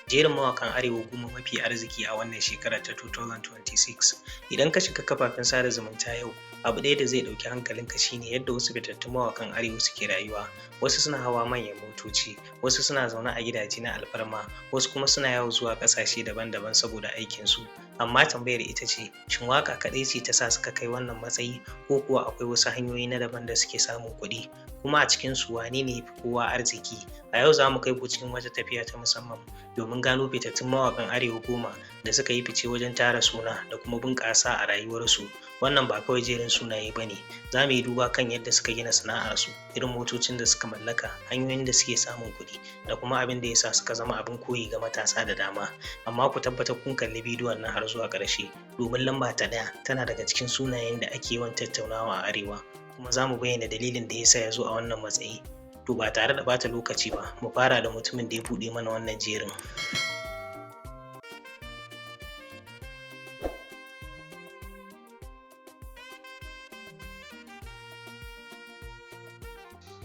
Jerin mawaƙan Arewa 10 mafi arziki a wannan shekarar ta 2026. Idan ka shiga kafafen sada zumunta yau, abu ɗaya da zai ɗauki hankalinka shine yadda wasu fitattun mawaƙan Arewa suke rayuwa. Wasu suna hawa manyan motoci, wasu suna zaune a gidaje na alfarma, wasu kuma suna yawo zuwa ƙasashe daban-daban saboda aikinsu. Amma tambayar ita ce, shin waƙa kaɗai ce ta sa suka kai wannan matsayi, ko kuwa akwai wasu hanyoyi na daban da suke samun kuɗi? Kuma a cikinsu wane ne ya fi kowa arziki? A yau za mu kai ku cikin wata tafiya ta musamman domin gano fitattun mawaƙan Arewa 10 da suka yi fice wajen tara suna da kuma bunƙasa a rayuwarsu. Wannan ba kawai jerin sunaye ba ne, za mu yi duba kan yadda suka gina sana'arsu, irin motocin da suka mallaka, hanyoyin da suke samun kuɗi, da kuma abin da ya sa suka zama abin koyi ga matasa da dama. Amma ku tabbatar kun kalli bidiyon nan har zuwa ƙarshe, domin lamba ta ɗaya tana daga cikin sunayen da ake yawan tattaunawa a Arewa, kuma za mu bayyana dalilin da ya sa ya zo a wannan matsayi. To ba tare da ɓata lokaci ba, mu fara da mutumin da ya buɗe mana wannan jerin.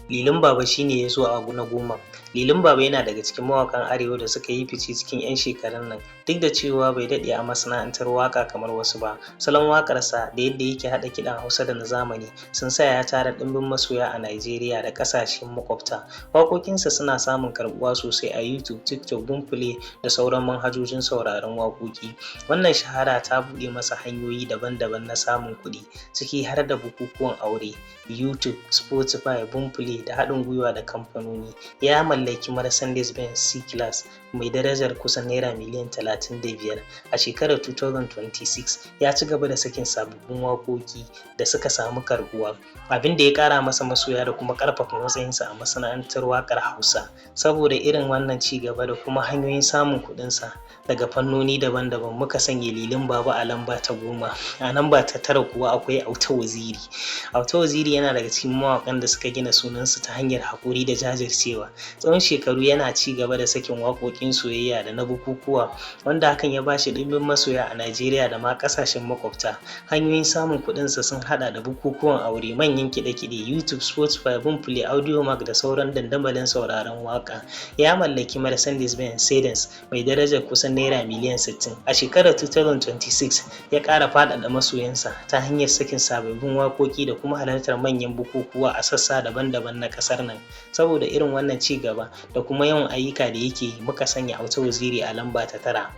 Lilin Baba shi ne ya zo a na 10. Lilin Baba yana daga cikin mawaƙan Arewa da suka yi fice cikin 'yan shekarun nan, duk da cewa bai daɗe a masana'antar waƙa kamar wasu ba. Salon waƙarsa da yadda yake haɗa kiɗan Hausa da na zamani sun sa ya tara ɗimbin masoya a Najeriya da ƙasashen maƙwabta. Waƙoƙinsa suna samun karɓuwa sosai a YouTube, TikTok, Boomplay da sauran manhajojin sauraron waƙoƙi. Wannan shahara ta buɗe masa hanyoyi daban-daban na samun kuɗi, ciki har da bukukuwan aure, YouTube, Spotify, Boomplay da haɗin gwiwa da kamfanoni. Ya mallaki Mercedes-Benz C-Class mai darajar kusan naira miliyan 35. A shekarar 2026, ya ci gaba da sakin sababbin waƙoƙi da suka samu karɓuwa, abin da ya ƙara masa masoya da kuma ƙarfafa matsayinsa a masana'antar waƙar Hausa. Saboda irin wannan ci gaba da kuma hanyoyin samun kuɗinsa daga fannoni daban-daban, muka sanya Lilin Baba a lamba ta 10. A lamba ta 9 kuwa akwai Auta Waziri. Auta Waziri yana daga cikin mawaƙan da suka gina sunansu ta hanyar haƙuri da jajircewa. Tsawon shekaru yana ci gaba da sakin waƙoƙin soyayya da na bukukuwa, wanda hakan ya ba shi ɗimbin masoya a Najeriya da ma ƙasashen maƙwabta. Hanyoyin samun kuɗinsa sun haɗa da bukukuwan aure, manyan kiɗe-kiɗe, YouTube, Spotify, Boomplay, Audiomack da sauran dandamalin sauraron waƙa. Ya mallaki Mercedes-Benz Sedans mai darajar kusan naira miliyan 60. A shekarar 2026, ya ƙara faɗaɗa masoyansa ta hanyar sakin sababbin waƙoƙi da kuma halartar manyan bukukuwa a sassa daban-daban na ƙasar nan. Saboda irin wannan ci gaba da kuma yawan ayyuka da yake yi, muka sanya Auta Waziri a lamba ta 9.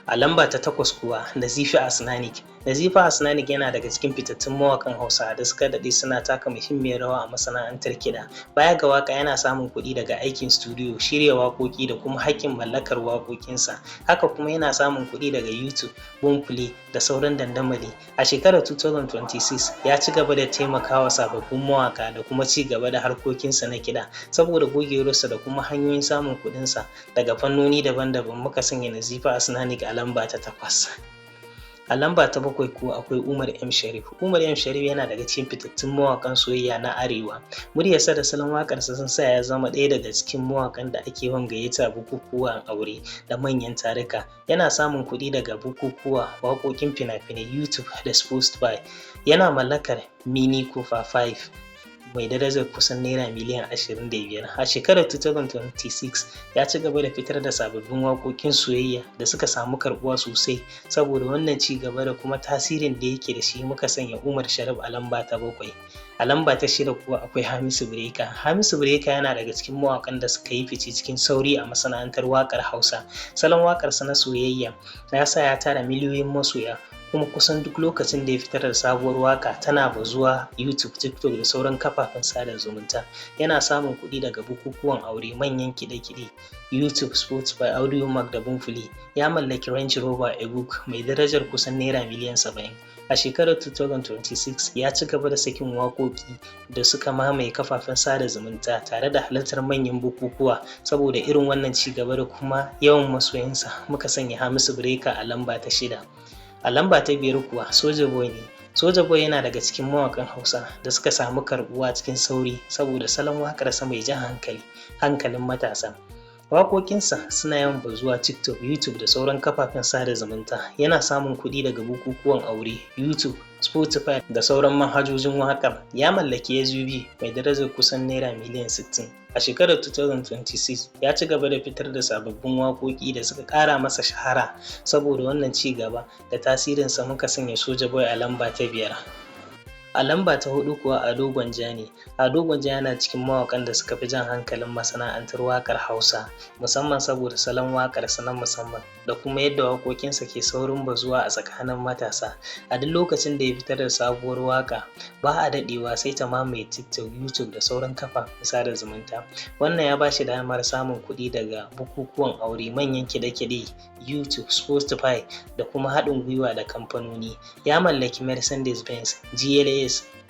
A lamba ta 8 kuwa, Nazifi Asnanik. Nazifi Asnanik yana daga cikin fitattun mawaƙan Hausa da suka daɗe suna taka muhimmiyar rawa a masana'antar kiɗa. Baya ga waƙa, yana samun kuɗi daga aikin studio, shirya waƙoƙi da kuma haƙƙin mallakar waƙoƙinsa. Haka kuma yana samun kuɗi daga YouTube, Boomplay da sauran dandamali. A shekarar 2026, ya ci gaba da taimakawa sababbin mawaƙa da kuma ci gaba da harkokinsa na kiɗa. Saboda gogewarsa da kuma hanyoyin samun kuɗinsa daga fannoni daban-daban, muka sanya Nazifi Asnanik a lamba ta 8. A lamba ta 7 kuwa akwai Umar M. Sharif. Umar M. Sharif yana daga cikin fitattun mawaƙan soyayya na Arewa. Muryarsa da salon waƙarsa sun sa ya zama ɗaya daga cikin mawaƙan da ake yawan gayyata bukukuwan aure da manyan taruka. Yana samun kuɗi daga bukukuwa, waƙoƙin fina-finai, YouTube da Spotify. Yana mallakar Mini Cooper 5 mai darajar kusan naira miliyan 25. A shekarar 2026, ya ci gaba da fitar da sababbin waƙoƙin soyayya da suka samu karɓuwa sosai. Saboda wannan ci gaba da kuma tasirin da yake da shi, muka sanya Umar Sharif a lamba ta 7. A lamba ta 6 kuwa akwai Hamisu Breaker. Hamisu Breaker yana daga cikin mawaƙan da suka yi fice cikin sauri a masana'antar waƙar Hausa. Salon waƙarsa na soyayya ya sa ya tara miliyoyin masoya, kuma kusan duk lokacin da ya fitar da sabuwar waƙa tana bazuwa YouTube, TikTok da sauran kafafen sada zumunta. Yana samun kuɗi daga bukukuwan aure, manyan kiɗe-kiɗe, YouTube, Spotify, Audiomack da Boomplay. Ya mallaki Range Rover Evoque mai darajar kusan naira miliyan 70. A shekarar 2026, ya ci gaba da sakin waƙoƙi da suka mamaye kafafen sada zumunta tare da halartar manyan bukukuwa. Saboda irin wannan ci gaba da kuma yawan masoyansa, muka sanya Hamisu Breaker a lamba ta 6. A lamba ta 5 kuwa, Soja Boy ne. Soja Boy yana daga cikin mawaƙan Hausa da suka samu karɓuwa cikin sauri saboda salon waƙarsa mai jan hankalin matasa. Waƙoƙinsa suna yawan bazuwa TikTok, YouTube da sauran kafafen sada zumunta. Yana samun kuɗi daga bukukuwan aure, YouTube, Spotify da sauran manhajojin waƙar. Ya mallaki SUV mai darajar kusan naira miliyan 60. A shekarar 2026 ya ci gaba da fitar da sababbin waƙoƙi da suka ƙara masa shahara. Saboda wannan ci gaba da tasirinsa, muka sanya Soja Boy a lamba ta biyar. A lamba ta huɗu kuwa Ado Gwanja ne. Ado Gwanja yana cikin mawaƙan da suka fi jan hankalin masana'antar waƙar Hausa, musamman saboda salon waƙarsa na musamman da kuma yadda waƙoƙinsa ke saurin bazuwa a tsakanin matasa. A duk lokacin da ya fitar da sabuwar waƙa, ba a daɗewa sai ta mamaye TikTok, YouTube da sauran kafafen sada zumunta. Wannan ya ba shi damar samun kuɗi daga bukukuwan aure, manyan kiɗe-kiɗe, YouTube, Spotify da kuma haɗin gwiwa da kamfanoni. Ya mallaki Mercedes-Benz GLS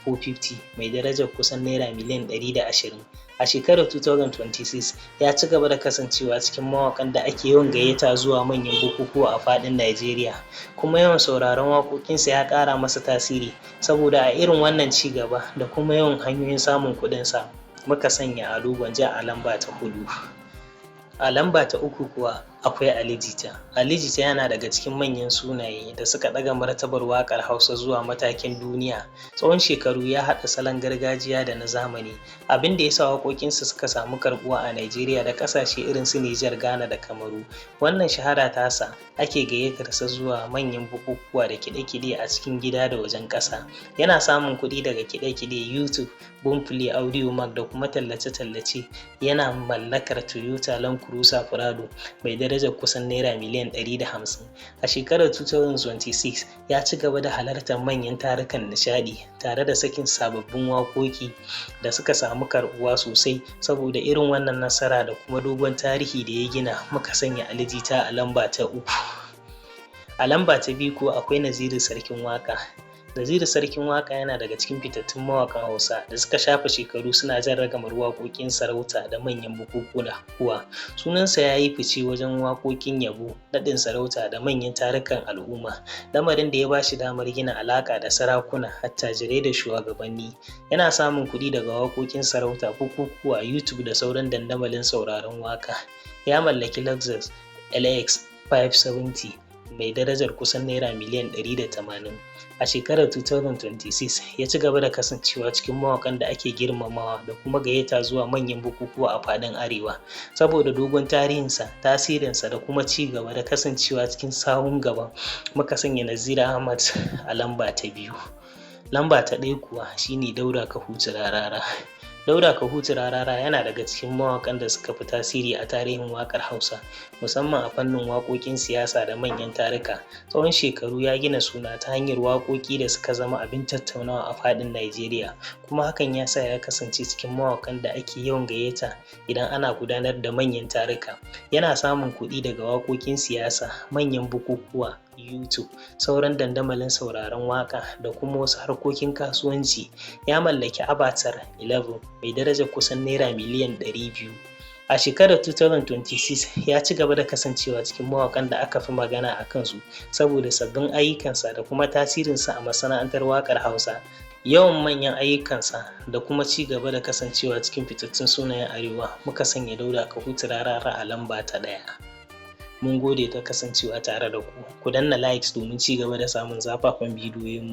450 mai darajar kusan naira miliyan 120. A shekarar 2026 ya ci gaba da kasancewa cikin mawaƙan da ake yawan gayyata zuwa manyan bukukuwa a faɗin Najeriya, kuma yawan sauraron waƙoƙinsa ya ƙara masa tasiri. Saboda a irin wannan ci gaba da kuma yawan hanyoyin samun kuɗinsa, muka sanya Ado Gwanja a lamba ta huɗu. A lamba ta uku kuwa akwai Ali Jita. Ali Jita yana daga cikin manyan sunaye da suka ɗaga martabar waƙar Hausa zuwa matakin duniya. Tsawon shekaru ya haɗa salon gargajiya da na zamani, abin da ya sa waƙoƙinsa suka samu karɓuwa a Najeriya da ƙasashe irin su Nijar, Ghana da Kamaru. Wannan shahara tasa ake gayyatarsa zuwa manyan bukukuwa da kiɗe-kiɗe a cikin gida da wajen ƙasa. Yana samun kuɗi daga kiɗe-kiɗe, YouTube, Boomplay, Audiomack da kuma tallace-tallace. Yana mallakar Toyota Land Cruiser Prado mai darajar kusan naira miliyan 150. A shekarar 2026 ya ci gaba da halartar manyan tarukan nishaɗi tare da sakin sababbin waƙoƙi da suka samu karɓuwa sosai. Saboda irin wannan nasara da kuma dogon tarihi da ya gina, muka sanya Ali Jita a lamba ta uku. A lamba ta biyu kuwa akwai Naziru Sarkin Waƙa. Naziru Sarkin Waƙa yana daga cikin fitattun mawaƙan Hausa da suka shafe shekaru suna jan ragamar waƙoƙin sarauta da manyan bukukuwa. Sunansa ya yi fice wajen waƙoƙin yabo, naɗin sarauta da manyan tarukan al'umma, lamarin da ya ba shi damar gina alaƙa da sarakuna, attajirai da shugabanni. Yana samun kuɗi daga waƙoƙin sarauta, bukukuwa, YouTube da sauran dandamalin sauraron waƙa. Ya mallaki Lexus LX 570 mai darajar kusan naira miliyan 180. A shekarar 2026 ya ci gaba da kasancewa cikin mawaƙan da ake girmamawa da kuma gayyata zuwa manyan bukukuwa a faɗin Arewa. Saboda dogon tarihinsa, tasirinsa da kuma ci gaba da kasancewa cikin sahun gaba, muka sanya Naziru Ahmad a lamba ta biyu. Lamba ta ɗaya kuwa shine Dauda Kahutu Rarara. Dauda Kahutu Rarara yana daga cikin mawaƙan da suka fi tasiri a tarihin waƙar Hausa, musamman a fannin waƙoƙin siyasa da manyan taruka. Tsawon shekaru ya gina suna ta hanyar waƙoƙi da suka zama abin tattaunawa a faɗin Najeriya, kuma hakan ya sa ya kasance cikin mawaƙan da ake yawan gayyata idan ana gudanar da manyan taruka. Yana samun kuɗi daga waƙoƙin siyasa, manyan bukukuwa, YouTube, sauran dandamalin sauraron waƙa da kuma wasu harkokin kasuwanci. Ya mallaki Avatr 11 mai darajar kusan naira miliyan 200. A shekarar 2026 ya ci gaba da kasancewa cikin mawaƙan da aka fi magana a kansu saboda sabbin ayyukansa da kuma tasirinsa a masana'antar waƙar Hausa. Yawan manyan ayyukansa da kuma ci gaba da kasancewa cikin fitattun sunayen Arewa, muka sanya Dauda Kahutu Rarara a lamba ta ɗaya. Mun gode ta kasancewa tare da ku. Ku danna likes domin ci gaba da samun zafafan bidiyoyinmu.